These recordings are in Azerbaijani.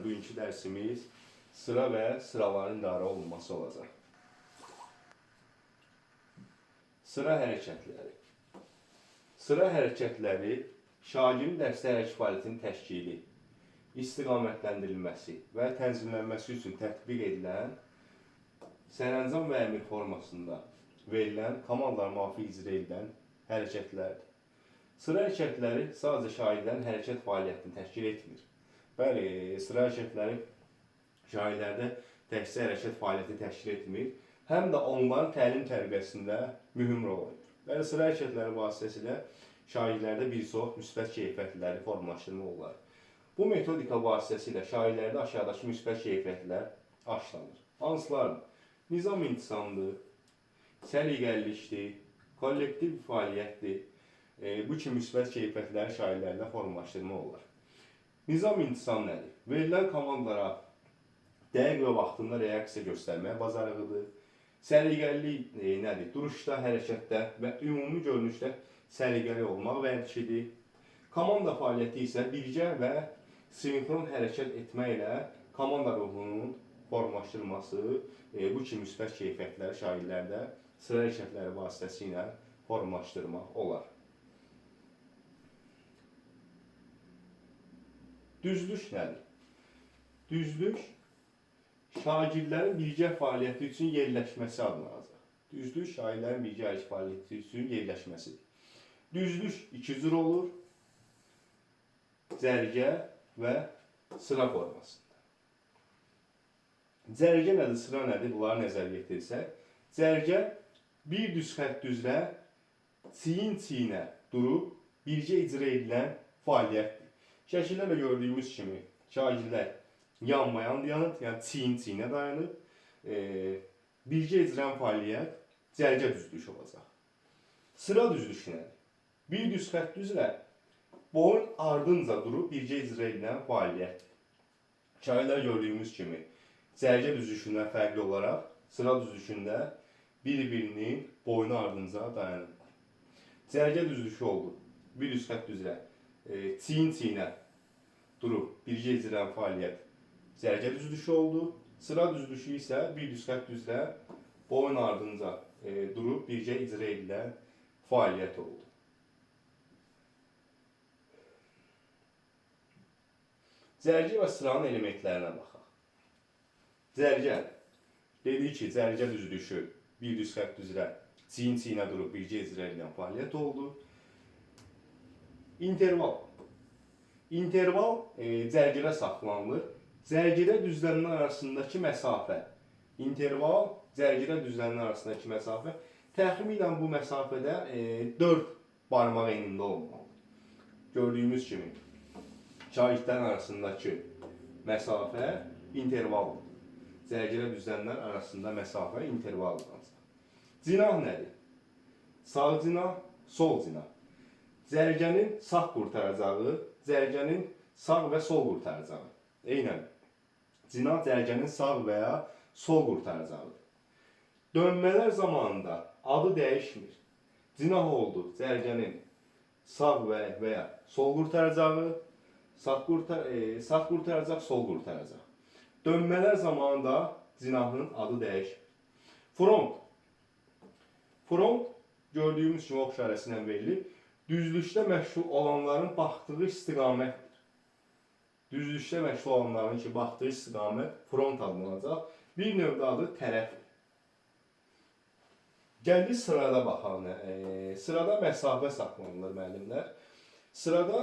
Bugünkü dərsimiz sıra və sıraların idarə olunması olacaq. Sıra hərəkətləri. Sıra hərəkətləri şagirdin dərsdə hərəkət fəaliyyətinin təşkili, istiqamətləndirilməsi və tənzimlənməsi üçün tətbiq edilən sərəncam və əmr formasında verilən komandalara müvafiq icra edilən hərəkətlərdir. Sıra hərəkətləri sadəcə şagirdlərin hərəkət fəaliyyətini təşkil etmir. Bəli, sıra hərəkətləri şagirdlərdə təkcə hərəkət fəaliyyəti təşkil etmir, həm də onların təlim tərbiyəsində mühüm rol oynayır. Bəli, sıra hərəkətləri vasitəsilə şagirdlərdə bir çox müsbət keyfiyyətləri formalaşdırmaq olar. Bu metodika vasitəsilə şagirdlərdə aşağıdakı müsbət keyfiyyətlər aşılanır. Hansılardır? Nizam intizamdır, səliqəlilikdir, kollektiv fəaliyyətdir. Bu kimi müsbət keyfiyyətləri şagirdlərdə formalaşdırmaq olar. Nizam intizam nədir? Verilən komandalara dəqiq və vaxtında reaksiya göstərməyə bacarığıdır. Səliqəlilik nədir? Duruşda, hərəkətdə və ümumi görünüşdə səliqəli olmaq vərdişidir. Komanda fəaliyyəti isə birgə və sinxron hərəkət etməklə komanda ruhunun formalaşdırılması, bu kimi müsbət keyfiyyətləri şagirdlərdə sıra hərəkətləri vasitəsilə formalaşdırmaq olar. Düzlük nədir? Düzlük şagirdlərin birgə fəaliyyəti üçün yerləşməsi adlanacaq. Düzlük şagirdlərin birgə fəaliyyəti üçün yerləşməsidir. Düzlük iki cür olur. Cərgə və sıra formasında. Cərgə nədir, sıra nədir? Bunları nəzərə yetirsək. Cərgə bir düz xətt üzrə çiyin çiyinə durub birgə icra edilən fəaliyyətdir. Şəkildə də gördüyümüz kimi şagirdlər yanmayan dayanıb, yəni çiyin çiyinə dayanıb. Birgə icra fəaliyyət cərgə düzlüyü olacaq. Sıra düzlüyü nədir? Bir düz xətt üzrə boyun ardınca durub birgə icra edilən fəaliyyətdir. Şagirdlər gördüyümüz kimi cərgə düzlüyündən fərqli olaraq sıra düzlüyündə bir-birinin boynu ardınca dayanırlar. Cərgə düzlüyü oldu. Bir düz xətt üzrə çiyin çiyinə durub birgə icra edən fəaliyyət cərgə düzlüyü oldu. Sıra düzlüyü isə bir düz xətt üzrə boyun ardınca durub birgə icra edilən fəaliyyət oldu. Cərgə və sıranın elementlərinə baxaq. Cərgə, dedik ki, cərgə düzlüyü bir düz xətt üzrə çiyin çiyinə durub birgə icra edilən fəaliyyət oldu. İnterval. İnterval cərgədə saxlanılır. Cərgədə düzlənlər arasındakı məsafə. İnterval cərgədə düzlənlər arasındakı məsafə təxminən bu məsafədə 4 barmaq enində olmalıdır. Gördüyümüz kimi şagirdlərin arasındakı məsafə intervaldır. Cərgədə düzlənlər arasında məsafə intervaldır. Cinah nədir? Sağ cinah, sol cinah. Cərgənin sağ qurtaracağı, cərgənin sağ və sol qurtaracağı. Eynən, cinah cərgənin sağ və ya sol qurtaracağıdır. Dönmələr zamanında adı dəyişmir. Cinah oldu cərgənin sağ və ya sol qurtaracağı, sağ qurtaracaq, sol qurtaracaq. Dönmələr zamanında cinahın adı dəyişmir. Front. Front gördüyümüz kimi ox işarəsi ilə verilir. Düzlükdə məşğul olanların baxdığı istiqamətdir. Düzlükdə məşğul olanların ki, baxdığı istiqamət front adlanacaq. Bir növdə adı tərəfdir. Gəldik sırada baxalım. Sırada məsafə saxlanılır müəllimlər. Sırada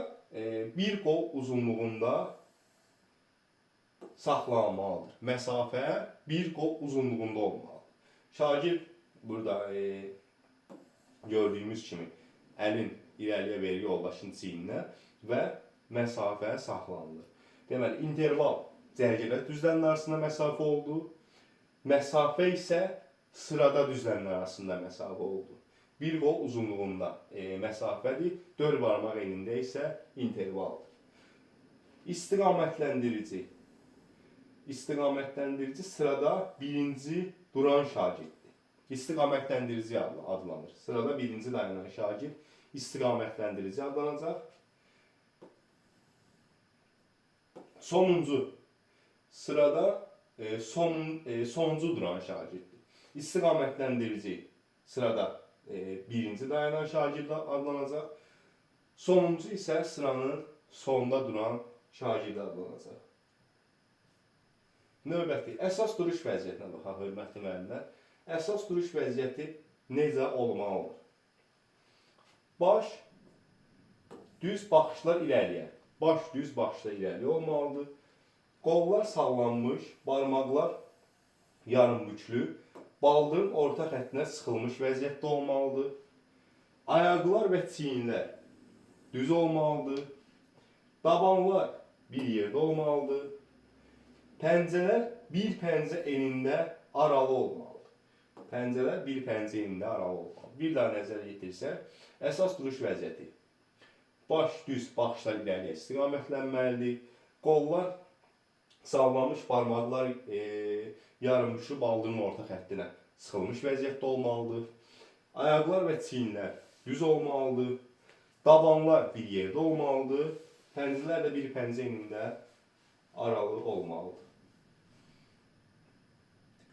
bir qol uzunluğunda saxlanılmalıdır. Məsafə bir qol uzunluğunda olmalıdır. Şagird burada gördüyümüz kimi əlin irəliyə verir yoldaşın çiyninə və məsafə saxlanılır. Deməli, interval cərgədə düzlənlər arasında məsafə oldu. Məsafə isə sırada düzlənlər arasında məsafə oldu. Bir qol uzunluğunda məsafədir, 4 barmaq enində isə intervaldır. İstiqamətləndirici. İstiqamətləndirici sırada birinci duran şagirddir. İstiqamətləndirici adlanır. Sırada birinci dayanan şagird istiqamətləndirici adlanacaq. Sonuncu. sırada sonuncu duran şagirddir. İstiqamətləndirici sırada birinci dayanan şagird adlanacaq. Sonuncu isə sıranın sonunda duran şagird adlanacaq. Növbəti əsas duruş vəziyyətinə baxaq, hörmətli müəllimlər. Əsas duruş vəziyyəti necə olmalıdır? Baş düz baxışlar irəliyə. Baş düz baxışlar irəliyə olmalıdır. Qollar sallanmış, barmaqlar yarım bükülü, baldırın orta xəttinə sıxılmış vəziyyətdə olmalıdır. Ayaqlar və çiyinlər düz olmalıdır. Dabanlar bir yerdə olmalıdır. Pəncələr bir pəncə enində aralı olmalıdır. Pəncələr bir pəncə enində aralı olmalıdır. Bir daha nəzərə yetirsək, əsas duruş vəziyyəti. Baş düz baxışlar irəliyə istiqamətlənməlidir. Qollar sallanmış, barmaqlar yarım bükülü baldırın orta xəttinə sıxılmış vəziyyətdə olmalıdır. Ayaqlar və çiyinlər düz olmalıdır. Dabanlar bir yerdə olmalıdır. Pəncələr də bir pəncə enində aralı olmalıdır.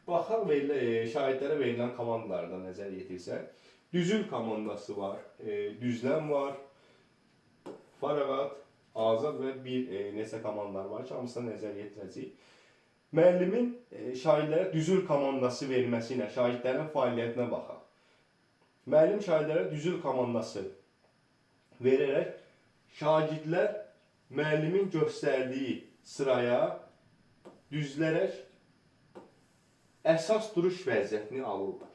Baxaq, şagirdlərə verilən komandalardan nəzər yetirsək. Düzül komandası var, düzləm var, farağat, azad və bir neçə komandalar var ki, hamısına nəzər yetirəcəyik. Müəllimin şagirdlərə düzül komandası verməsi ilə şagirdlərin fəaliyyətinə baxaq. Müəllim şagirdlərə düzül komandası verərək şagirdlər müəllimin göstərdiyi sıraya düzülərək əsas duruş vəziyyətini alırlar.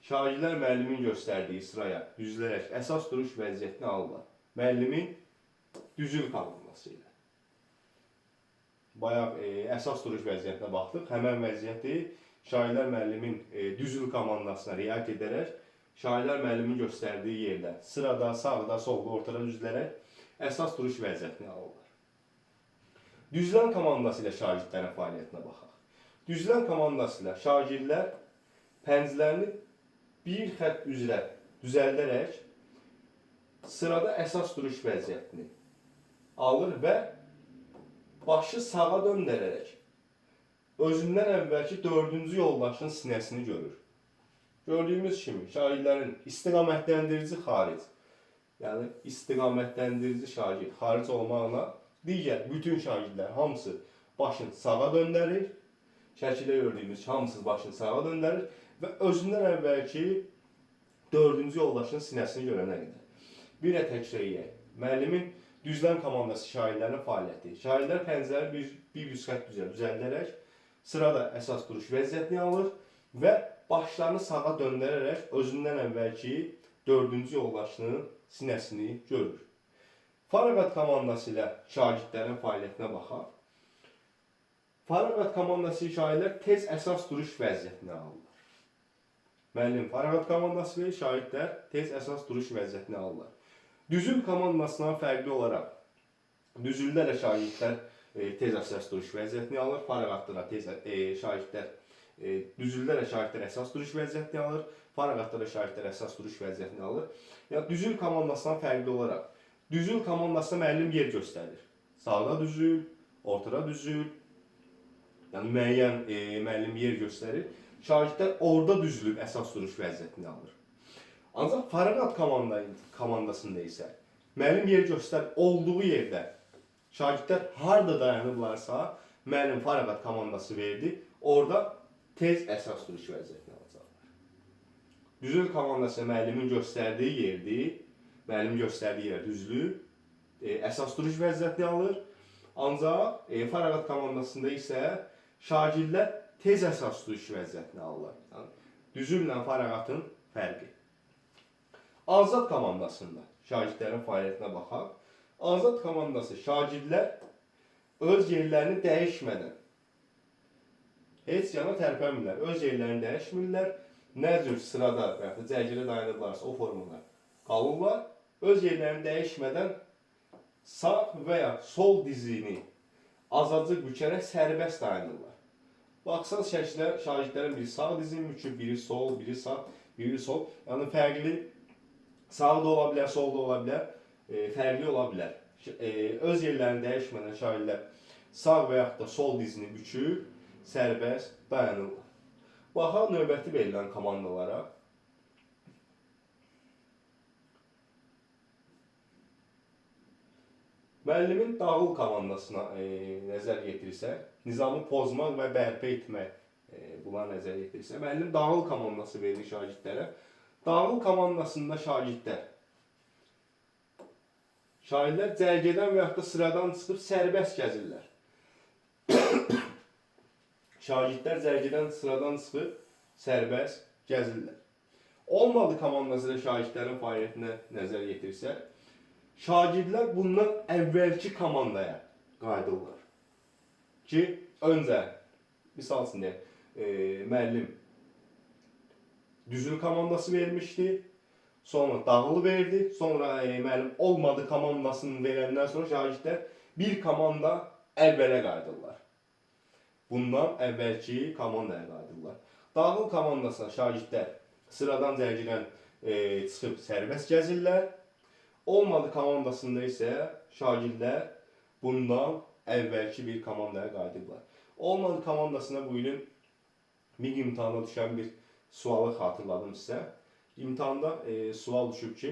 Şagirdlər müəllimin göstərdiyi sıraya düzülərək əsas duruş vəziyyətini alırlar. Müəllimin düzül komandası ilə. Bayaq əsas duruş vəziyyətinə baxdıq. Həmən vəziyyəti şagirdlər müəllimin düzül komandasına riayət edərək şagirdlər müəllimin göstərdiyi yerdə sırada, sağda, solda, ortada düzülərək əsas duruş vəziyyətini alırlar. Düzlən komandası ilə şagirdlərin fəaliyyətinə baxaq. Düzlən komandası ilə şagirdlər pəncələrini bir xətt üzrə düzəldərək sırada əsas duruş vəziyyətini alır və başı sağa döndərərək özündən əvvəlki dördüncü yoldaşın sinəsini görür. Gördüyümüz kimi şagirdlərin istiqamətləndirici xaric, yəni istiqamətlendirici şagird xaric olmaqla digər bütün şagirdlər hamısı başını sağa döndərir. Şəkildə gördüyümüz hamısı başını sağa döndərir və özündən əvvəlki dördüncü yoldaşın sinəsini görənə qədər. Bir də təkrar edək. Müəllimin düzləm komandası şagirdlərin fəaliyyəti. Şagirdlər pəncələri bir yüz xətt üzrə düzəldərək sırada əsas duruş vəziyyətini alır və başlarını sağa döndərərək özündən əvvəlki dördüncü yoldaşının sinəsini görür. Farağat komandası ilə şagirdlərin fəaliyyətinə baxaq. Farağat komandası şagirdlər tez əsas duruş vəziyyətini alırlar. Müəllim farağat komandası verir, şagirdlər tez əsas duruş vəziyyətini alırlar. Düzül komandasından fərqli olaraq düzüldə də şagirdlər tez əsas duruş vəziyyətini alır, farağatda da tez şagirdlər düzüldə də şagirdlər əsas duruş vəziyyətini alır, farağatda da şagirdlər əsas duruş vəziyyətini alır. Yəni düzül komandasından fərqli olaraq düzül komandasına müəllim yer göstərir. Sağda düzül, ortada düzül. Yəni müəyyən müəllim yer göstərir. Şagirdlər orada düzülüb əsas duruş vəziyyətini alır. Ancaq farağat komandasında isə müəllim yer göstər olduğu yerdə şagirdlər harda dayanıblarsa, müəllim farağat komandası verdi, orada tez əsas duruş vəziyyətini alacaqlar. Düzül komandası müəllimin göstərdiyi yerdir. Müəllim göstərdiyi yerə düzülüb, əsas duruş vəziyyətini alır. Ancaq farağat komandasında isə şagirdlər tez əsas duruş vəziyyətini alırlar. Yəni, düzüllə farağatın fərqi. Azad komandasında şagirdlərin fəaliyyətinə baxaq. Azad komandası şagirdlər öz yerlərini dəyişmədən heç yana tərpənmirlər, öz yerlərini dəyişmirlər. Nə cür sırada və yaxud da cərgədə dayanıblarsa o formada qalırlar. Öz yerlərini dəyişmədən sağ və ya sol dizini azacıq bükərək sərbəst dayanırlar. Baxsanız şəkildə şagirdlərin biri sağ dizini bükür, biri sol, biri sağ, biri sol. Yəni fərqli sağ da ola bilər, sol da ola bilər, fərqli ola bilər. Öz yerlərini dəyişmədən şagirdlər Sağ və yaxud da sol dizini büküb sərbəst dayanırlar. Baxaq növbəti verilən komandalara. Müəllimin dağıl komandasına nəzər yetirsək, nizamı pozmaq və bərpa etmək buna nəzər yetirsək, müəllim dağıl komandası verir şagirdlərə. Dağıl komandasında şagirdlər cərgədən və yaxud da sıradan çıxıb sərbəst gəzirlər. Şagirdlər cərgədən sıradan çıxıb sərbəst gəzirlər. Olmadı komandası ilə şagirdlərin fəaliyyətinə nəzər yetirsək, şagirdlər bundan əvvəlki komandaya qayıdırlar. Ki, öncə, misal üçün deyək, müəllim düzül komandası vermişdi, sonra dağıl verdi, sonra müəllim olmadı komandasını verəndən sonra şagirdlər bir komanda əvvələ qayıdırlar. Bundan əvvəlki komandaya qayıdırlar. Dağıl komandasına şagirdlər sıradan cərgədən çıxıb sərbəst gəzirlər. Olmadı komandasında isə şagirdlər bundan əvvəlki bir komandaya qayıdıblar. Olmadı komandasına bu ilin MİQ imtahana düşən bir sualı xatırladım sizə. İmtahanda sual düşüb ki,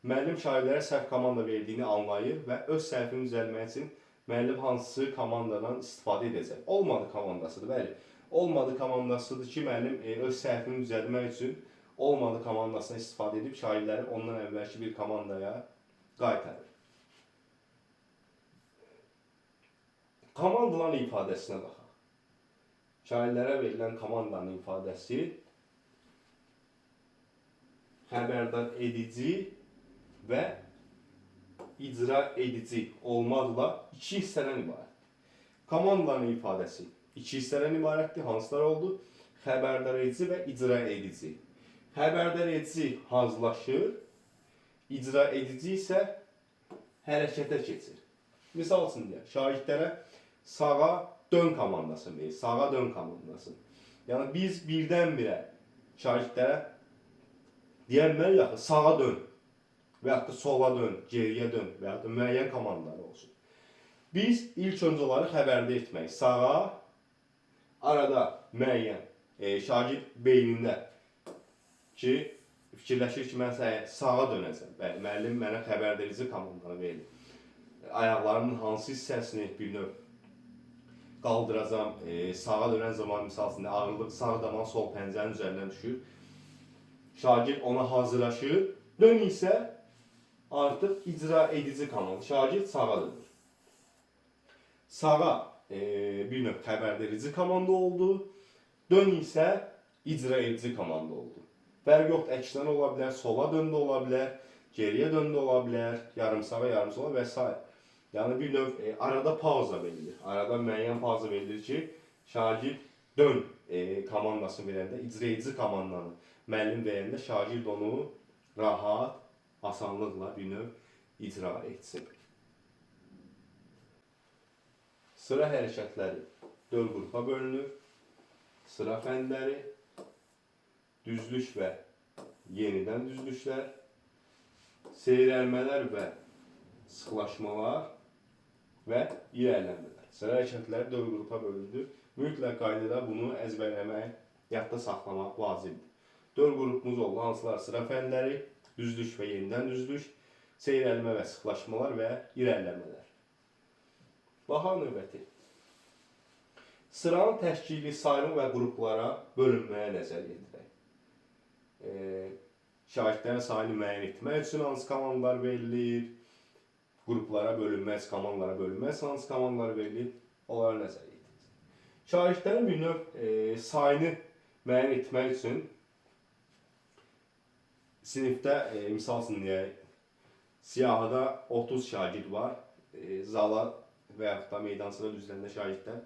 müəllim şagirdlərə səhv komanda verdiyini anlayır və öz səhvini düzəltmək üçün müəllim hansı komandadan istifadə edəcək? Olmadı komandasıdır, bəli. Olmadı komandasıdır ki, müəllim öz səhvini düzəltmək üçün olmadı komandasına istifadə edib şagirdləri ondan əvvəlki bir komandaya qaytarır. Komandaların ifadəsinə baxaq. Şagirdlərə verilən komandanın ifadəsi xəbərdar edici və icra edici olmaqla iki hissədən ibarətdir. Komandanın ifadəsi iki hissədən ibarətdir. Hansılar oldu? Xəbərdar edici və icra edici. Xəbərdar edici hazırlaşır, icra edici isə hərəkətə keçir. Misal üçün deyək, şagirdlərə sağa dön komandası verir. Sağa dön komandası. Yəni biz birdən-birə şagirdlərə deyə bilmərik axı, sağa dön və yaxud da sola dön, geriyə dön və yaxud da müəyyən komandalar olsun. Biz ilk öncə onları xəbərdar etmək, sağa, arada müəyyən şagird beynində ki, fikirləşir ki, mən sağa dönəcəm. Bəli, müəllim mənə xəbərdar komandanı verir. Ayaqlarımın hansı hissəsini bir növ qaldıracam, sağa dönən zaman misal üçün ağırlıq sağ daman sol pəncənin üzərindən düşür. Şagird ona hazırlaşır. Dön isə artıq icra edici komanda. Şagird sağa dönür. Sağa bir növ xəbərdar komanda oldu. Dön isə icra edici komanda oldu. Fərq yoxdur, əksinə ola bilər, sola döndü ola bilər, geriyə döndü ola bilər, yarım sağa, yarım sola və s. Yəni bir növ arada pauza verilir. Arada müəyyən pauza verilir ki, şagird dön komandasını verəndə, icra edici komandanı müəllim verəndə şagird onu rahat, asanlıqla bir növ icra etsin. Sıra hərəkətləri 4 qrupa bölünür. Sıra fəndləri, düzlük və yenidən düzlüklər, seyrəlmələr və sıxlaşmalar və irəlilənmələr. Sıra hərəkətləri 4 qrupa bölündü. Mütləq qaydada bunu əzbərləmək, yadda saxlamaq vacibdir. 4 qrupumuz oldu. Hansılar? Sıra fəndləri, düzlük və yenidən düzlük, seyrəlmə və sıxlaşmalar və irəlilənmələr. Baxaq növbəti. Sıranın təşkili sayma və qruplara bölünməyə nəzər yetirək. Şagirdlərin sayını müəyyən etmək üçün hansı komandalar verilir, qruplara bölünməz, komandalara bölünməz hansı komandalar verilir, onlara nəzər yetirir. Şagirdlərin bir növ sayını müəyyən etmək üçün sinifdə, misal üçün deyək, siyahıda 30 şagird var, zala və yaxud da meydançada düzləndə şagirdlər,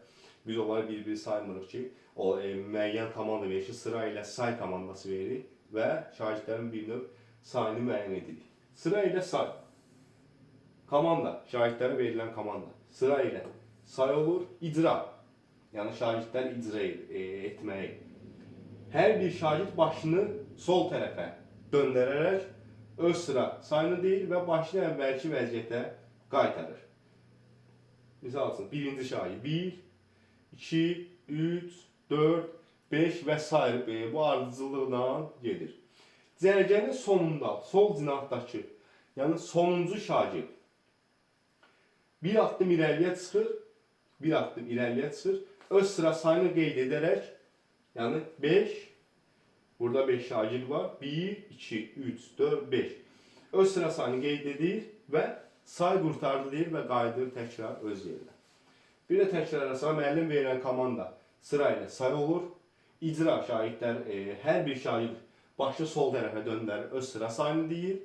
biz onları bir-bir saymırıq ki, o müəyyən komanda verir ki, sıra ilə say komandası veririk və şagirdlərin bir növ sayını müəyyən edirik. Sıra ilə say. Komanda, şagirdlərə verilən komanda. Sıra ilə say olur, icra. Yəni şagirdlər icra etməyi. Hər bir şagird başını sol tərəfə döndərərək öz sıra sayını deyir və başını əvvəlki vəziyyətə qaytarır. Misal üçün, birinci şagird 1, 2, 3, 4, 5 və s. Bu ardıcıllıqla gedir. Cərgənin sonunda, sol cinahdakı, yəni sonuncu şagird bir addım irəliyə çıxır, bir addım irəliyə çıxır, öz sıra sayını qeyd edərək, yəni 5, burada 5 şagird var, 1, 2, 3, 4, 5. Öz sıra sayını qeyd edir və say qurtardı deyir və qayıdır təkrar öz yerinə. Bir də təkrarlasaq, müəllim verilən komanda sıra ilə say olur. İcra şagirdlər, hər bir şagird başı sol tərəfə döndərir, öz sıra sayını deyir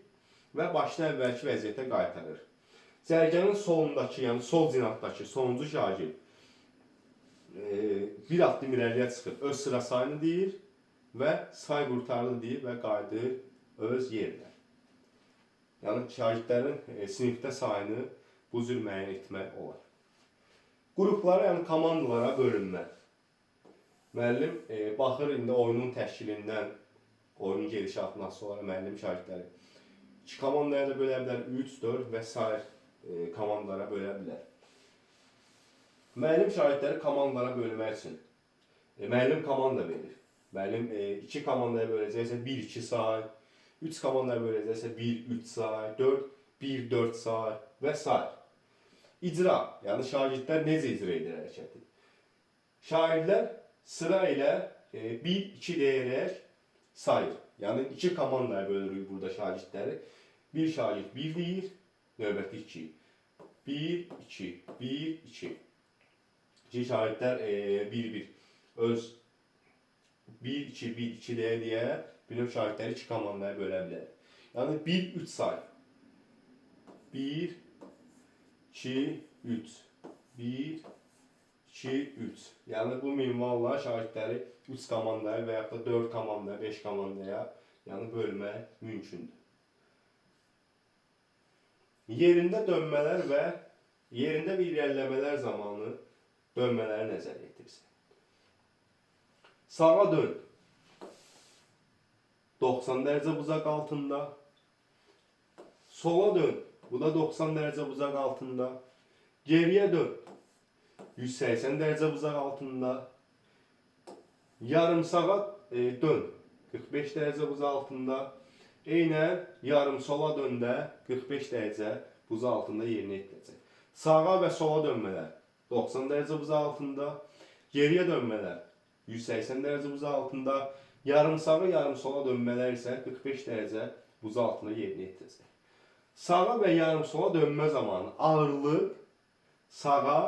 və başını əvvəlki vəziyyətə qaytarır. Cərgənin solundakı, yəni sol cinahdakı sonuncu şagird bir addım irəliyə çıxır, öz sıra sayını deyir və say qurtardı deyir və qayıdır öz yerinə. Yəni şagirdlərin sinifdə sayını bu cür müəyyən etmək olar. Qruplara, yəni komandalara bölünmə. Müəllim baxır indi oyunun təşkilindən, oyunun gedişatından sonra müəllim şagirdləri 2 komandaya da bölə bilər, 3, 4 və s. Komandalara bölə bilər. Müəllim şagirdləri komandalara bölmək üçün müəllim komanda verir. Müəllim 2 komandaya böləcəksə 1, 2 say, 3 komandaya böləcəksə 1, 3 say, 4, 1, 4 say və s. İcra, yəni şagirdlər necə icra edir hərəkəti? Şagirdlər sıra ilə 1, 2 deyərək sayır. Yəni 2 komandaya bölürük burada şagirdləri. Bir şagird 1 deyir, növbəti 2. 1, 2, 1, 2. İki şagirdlər 1-1 öz 1, 2, 1, 2 deyə bir növ şagirdləri 2 komandaya bölə bilər. Yəni 1, 3 say. 1, 2, 3. 1, 2, 3. Yəni bu minvalla şagirdləri 3 komandaya və yaxud da 4 komandaya, 5 komandaya yəni bölmək mümkündür. Yerində dönmələr və yerində bir irəliləmələr zamanı dönmələri nəzərə yetirsək. Sağa dön. 90 dərəcə buzaq altında. Sola dön. Bu da 90 dərəcə buzaq altında. Geriyə dön. 180 dərəcə buzaq altında. Yarım sağa dön. 45 dərəcə buzaq altında. Eynən yarım sola dön də 45 dərəcə buzaq altında yerinə yetirəcək. Sağa və sola dönmələr 90 dərəcə buzaq altında. Geriyə dönmələr 180 dərəcə buzaq altında. Yarım sağa, yarım sola dönmələr isə 45 dərəcə buzaq altında yerinə yetirəcək. Sağa və yarım sola dönmə zamanı ağırlıq sağa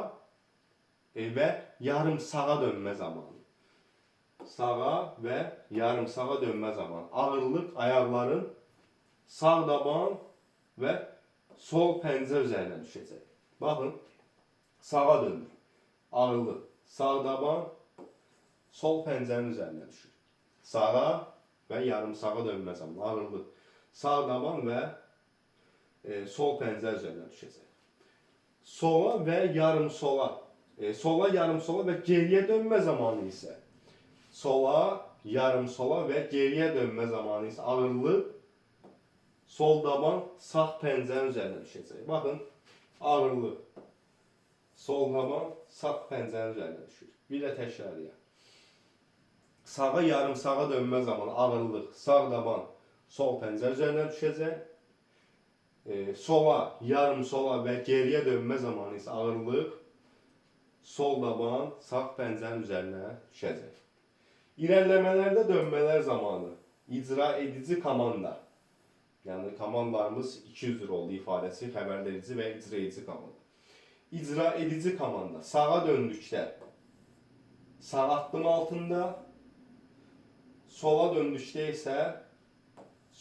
və yarım sağa dönmə zamanı. Sağa və yarım sağa dönmə zamanı. Ağırlıq ayaqların sağ daban və sol pəncə üzərinə düşəcək. Baxın, sağa dönür. Ağırlıq sağ daban, sol pəncənin üzərinə düşür. Sağa və yarım sağa dönmə zamanı. Ağırlıq sağ daban və sol pəncə üzərinə düşəcək. Sola və yarım sola, sola, yarım sola və geriyə dönmə zamanı isə sola, yarım sola və geriyə dönmə zamanı isə ağırlıq sol daban sağ pəncənin üzərinə düşəcək. Baxın, ağırlıq sol daban sağ pəncənin üzərinə düşür. Bir də təkrarlayaq. Sağa, yarım sağa dönmə zamanı ağırlıq sağ daban sol pəncə üzərinə düşəcək. Sola, yarım sola və geriyə dönmə zamanı isə ağırlıq sol daban sağ pəncənin üzərinə düşəcək. İrəliləmələrdə dönmələr zamanı icra edici komanda, yəni komandalarımız iki üzr oldu ifadəsi, xəbərdarici və icra edici komanda. İcra edici komanda sağa döndükdə sağ addım altında, sola döndükdə isə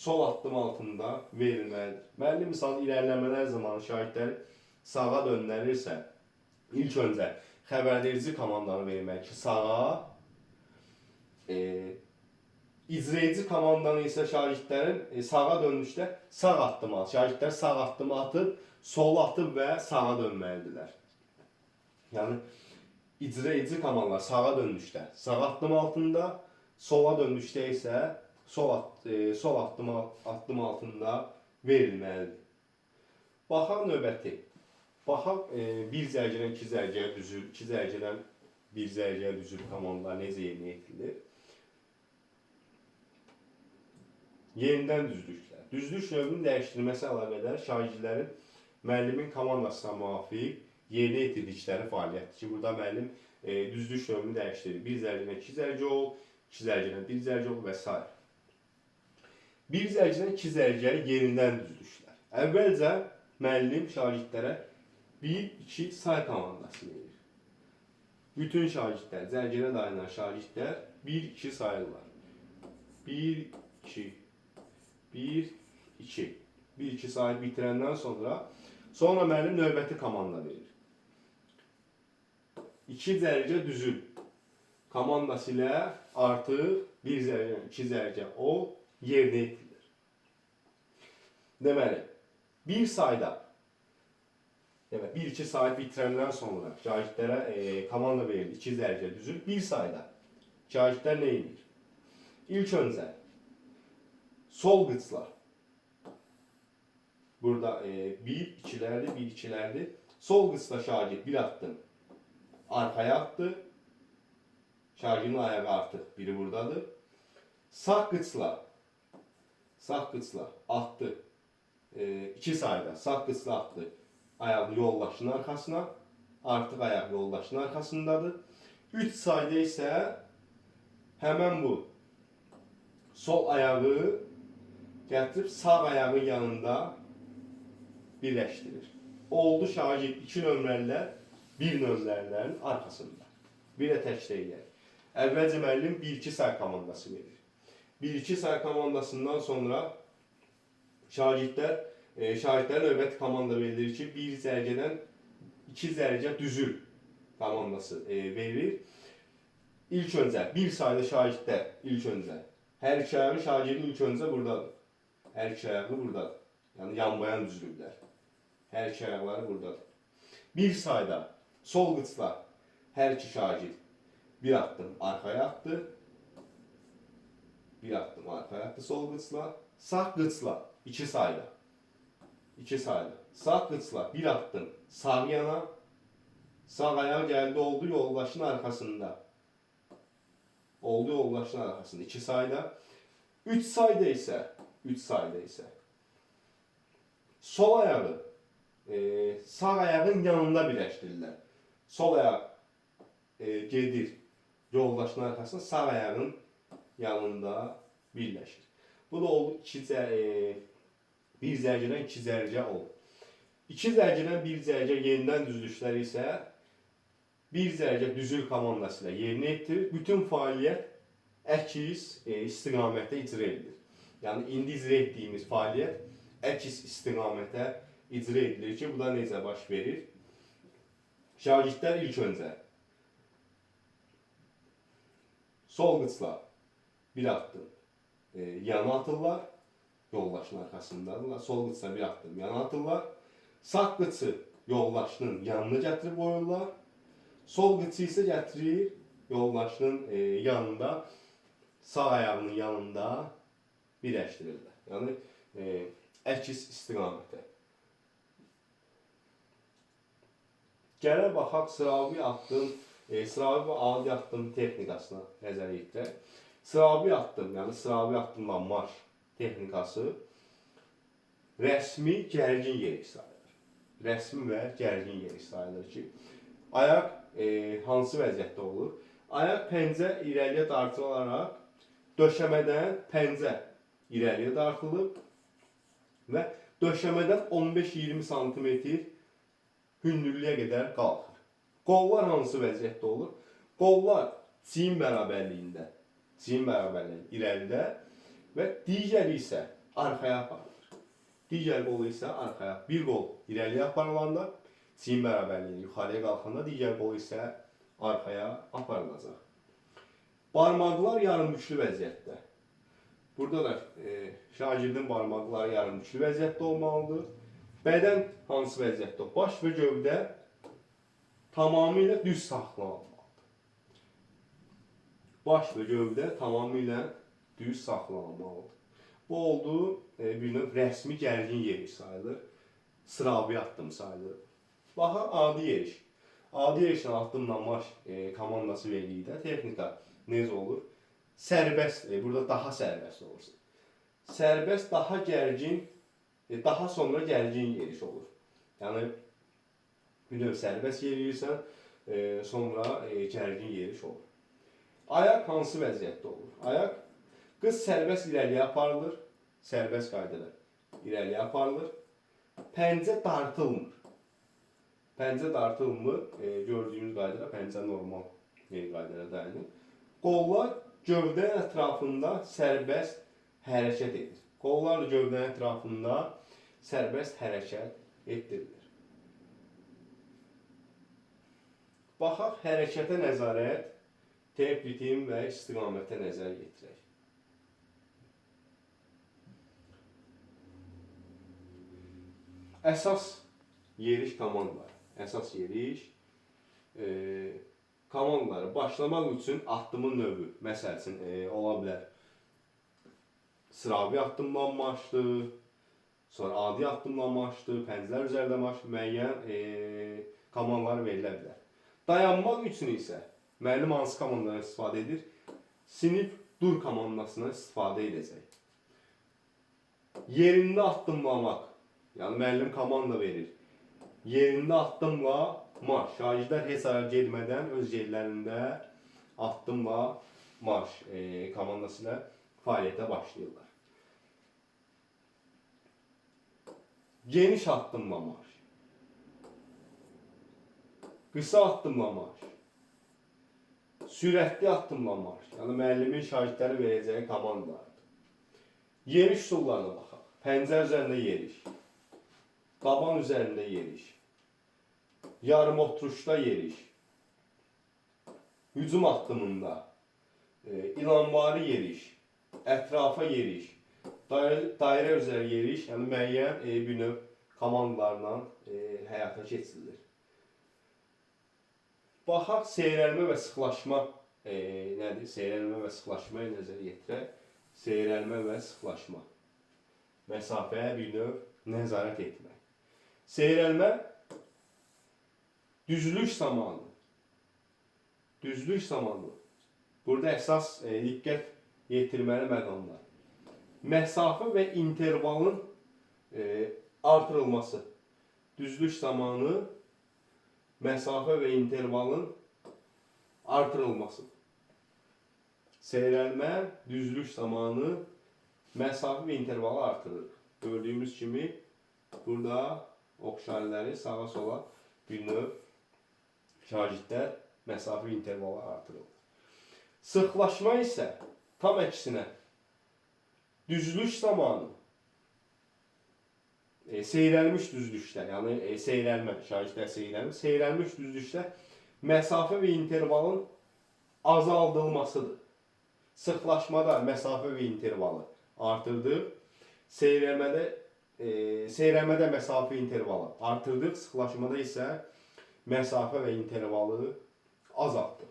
sol addım altında verilməlidir. Müəllim misal irəliləmələr zamanı şagirdləri sağa döndərirsə, ilk öncə xəbərdarici komandanı vermək ki, sağa, icra edici komandanı isə şagirdlərin sağa döndükdə sağ addım atır. Şagirdlər sağ addımı atıb, sol atıb və sağa dönməlidirlər. Yəni icra edici komandalar sağa döndükdə sağ addım altında, sola döndükdə isə sol addım altında verilməlidir. Baxaq növbəti. Baxaq, bir zərgədən iki zərgəyə düzül, iki zərgədən bir zərgəyə düzül komandalar necə yerinə yetirilir? Yenidən düzlüklər. Düzlük növünün dəyişdirilməsi əlaqədar şagirdlərin müəllimin komandasına müvafiq yerinə yetirdikləri fəaliyyətdir ki, burada müəllim düzlük növünü dəyişdirir. Bir zərgədən iki zərgə ol, iki zərgədən bir zərgə ol və s. Bir zərgədən iki zərgəyə yenidən düzlüklər. Əvvəlcə müəllim şagirdlərə 1-2 say komandası verir. Bütün şagirdlər, zərgədə dayanan şagirdlər 1-2 sayırlar. 1-2, 1-2. 1-2 sayıb bitirəndən sonra müəllim növbəti komanda verir. 2 zərgə düzül komandası ilə artıq 1 zərgə, 2 zərgə o yerinə yetirilir. Deməli, bir sayda, demək, 1-2 sayıb bitirəndən sonra şagirdlərə komanda verilir, 2 zərgə düzül, bir sayda şagirdlər nə edir? İlk öncə sol qıçla, burada 1-2-lərdir, 1-2-lərdir, sol qıçla şagird bir addım arxaya atdı, şagirdin ayağı artıq biri buradadır, sağ qıçla atdı, 2 sayda sağ qıçla atdı, ayağı yoldaşının arxasına, artıq ayaq yoldaşının arxasındadır. 3 sayda isə həmən bu sol ayağı gətirib sağ ayağın yanında birləşdirir. Oldu şagird 2 nömrəlilər 1 nömrəlilərin arxasında. Bir də təkdə eləyək. Əvvəlcə müəllim 1-2 say komandası verir. 1-2 say komandasından sonra şagirdlərə növbəti komanda verilir ki, 1 zərgədən 2 zərgə düzül komandası verilir. İlk öncə, bir sayda şagirdlər ilk öncə. Hər iki ayağı şagirdin ilk öncə buradadır. Hər iki ayağı buradadır. Yəni, yanbayan düzülüblər. Hər iki ayaqları buradadır. Bir sayda sol qıçla hər iki şagird bir addım arxaya atdı. Bir addım arxaya atdı sol qıçla. Sağ qıçla 2 sayda. 2 sayda. Sağ qıçla bir addım sağ yana. Sağ ayağı gəldi oldu yoldaşın arxasında. Oldu yoldaşın arxasında 2 sayda. 3 sayda isə sol ayağı sağ ayağın yanında birləşdirirlər. Sol ayaq gedir yoldaşın arxasında, sağ ayağın yanında birləşir. Bu da oldu bir zərgədən 2 zərgə oldu. 2 zərgədən 1 zərgə yenidən düzülüşləri isə 1 zərgə düzül komandası ilə yerinə yetirir. Bütün fəaliyyət əks istiqamətdə icra edilir. Yəni, indi icra etdiyimiz fəaliyyət əks istiqamətə icra edilir ki, bu da necə baş verir? Şagirdlər ilk öncə sol qıçla bir addım yana atırlar, yoldaşın arxasındadırlar. Sol qıçla bir addım yana atırlar. Sağ qıçı yoldaşının yanına gətirib qoyurlar. Sol qıçı isə gətirir yoldaşının yanında, sağ ayağının yanında birləşdirirlər. Yəni, əks istiqamətə. Gələ baxaq sıravi addım, sıravi və adi addım texnikasına nəzər yetirək. Sıravi addım, yəni sıravi addımla marş texnikası rəsmi gərgin yerik sayılır. Rəsmi və gərgin yerik sayılır ki, ayaq hansı vəziyyətdə olur? Ayaq pəncə irəliyə dartılaraq döşəmədən pəncə irəliyə dartılıb və döşəmədən 15-20 sm hündürlüyə qədər qalxır. Qollar hansı vəziyyətdə olur? Qollar çiyin bərabərliyində, irəlidə və digəri isə arxaya aparılır. Digər qolu isə arxaya. Bir qol irəliyə aparılanda, çiyin bərabərliyində yuxarıya qalxanda, digər qol isə arxaya aparılacaq. Barmaqlar yarımüklü vəziyyətdə. Burada da şagirdin barmaqları yarımüklü vəziyyətdə olmalıdır. Bədən hansı vəziyyətdə? Baş və gövdə tamamilə düz saxlanılmalıdır. Baş və gövdə tamamilə düz saxlanılmalıdır. Bu oldu bir növ rəsmi gərgin yeri sayılır. Sıravi addım sayılır. Baxın, adi yeriş. Adi yerişlə addımla marş komandası verdikdə texnika necə olur? Sərbəst, burada daha sərbəst olursun. Sərbəst daha gərgin, daha sonra gərgin yeriş olur. Yəni, bir növ sərbəst yeriyirsən, sonra gərgin yeriş olur. Ayaq hansı vəziyyətdə olur? Ayaq qız sərbəst irəliyə aparılır, sərbəst qaydada irəliyə aparılır. Pəncə dartılmır. Pəncə dartılmır, gördüyümüz qaydada pəncə normal qaydada dayanır. Qollar gövdənin ətrafında sərbəst hərəkət edir. Qollar gövdənin ətrafında sərbəst hərəkət etdirilir. Baxaq, hərəkətə nəzarət, temp, ritim və istiqamətə nəzər yetirək. Əsas yeriş komandaları. Əsas yeriş komandaları başlamaq üçün addımın növü, məsəl üçün ola bilər sıravi addımla marşdır, sonra adi addımla marşdır, pəncələr üzərində marş, müəyyən komandalar verilə bilər. Dayanmaq üçün isə müəllim hansı komandadan istifadə edir? Sinif dur komandasından istifadə edəcək. Yerində addımlamaq, yəni müəllim komanda verir. Yerində addımla marş. Şagirdlər heç hara getmədən öz yerlərində addımla marş komandası ilə fəaliyyətə başlayırlar. Geniş addımla marş. Qısa addımla marş. Sürətli addımla marş. Yəni müəllimin şagirdlərə verəcəyi komandalardır. Yeriş üsullarına baxaq. Pəncə üzərində yeriş. Daban üzərində yeriş, yarım oturuşda yeriş, hücum addımında, ilanvari yeriş, ətrafa yeriş, dairə üzəri yeriş, yəni müəyyən bir növ komandalarla həyata keçirilir. Baxaq, seyrəlmə və sıxlaşma nədir? Seyrəlmə və sıxlaşmaya nəzər yetirək. Seyrəlmə və sıxlaşma. Məsafəyə bir növ nəzarət etmək. Seyrəlmə düzlük zamanı. Düzlük zamanı. Burada əsas diqqət yetirməli məqamlar. Məsafə və intervalın artırılması. Düzlük zamanı məsafə və intervalın artırılması. Seyrəlmə düzlük zamanı məsafə və intervalı artırır. Gördüyümüz kimi burada ox işarələri sağa sola bir növ şagirdlər məsafə intervalı artırılır. Sıxlaşma isə tam əksinə düzlük zamanı seyrəlmiş düzlükdə, yəni seyrəlmə, şagirdlər seyrəlmir, seyrəlmiş düzlükdə məsafə və intervalın azaldılmasıdır. Sıxlaşmada məsafə və intervalı artırdıq, seyrəlmədə məsafə intervalı artırdıq, sıxlaşmada isə məsafə və intervalı azaltdıq.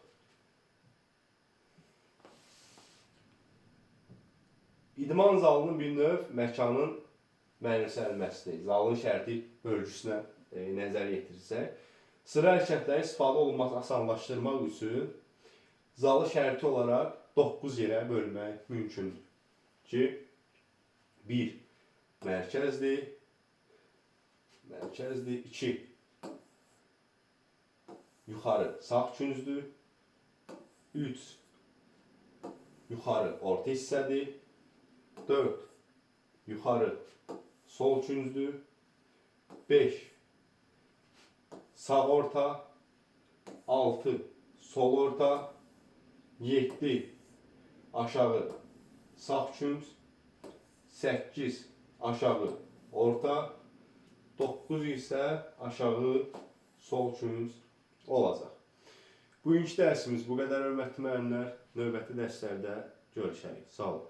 İdman zalının bir növ məkanın mənimsənilməsidir. Zalın şərti bölgüsünə nəzər yetirsək, sıra hərəkətləri istifadə olunması asanlaşdırmaq üçün zalı şərti olaraq 9 yerə bölmək mümkündür. Ki, 1. Mərkəzdir, 2. Yuxarı sağ küncdür, 3. Yuxarı orta hissədir, 4. Yuxarı sol küncdür, 5. Sağ orta, 6. Sol orta, 7. Aşağı sağ künc, 8. Aşağı orta, 9 isə aşağı sol künc olacaq. Bugünkü dərsimiz bu qədər, hörmətli müəllimlər. Növbəti dərslərdə görüşərik. Sağ olun.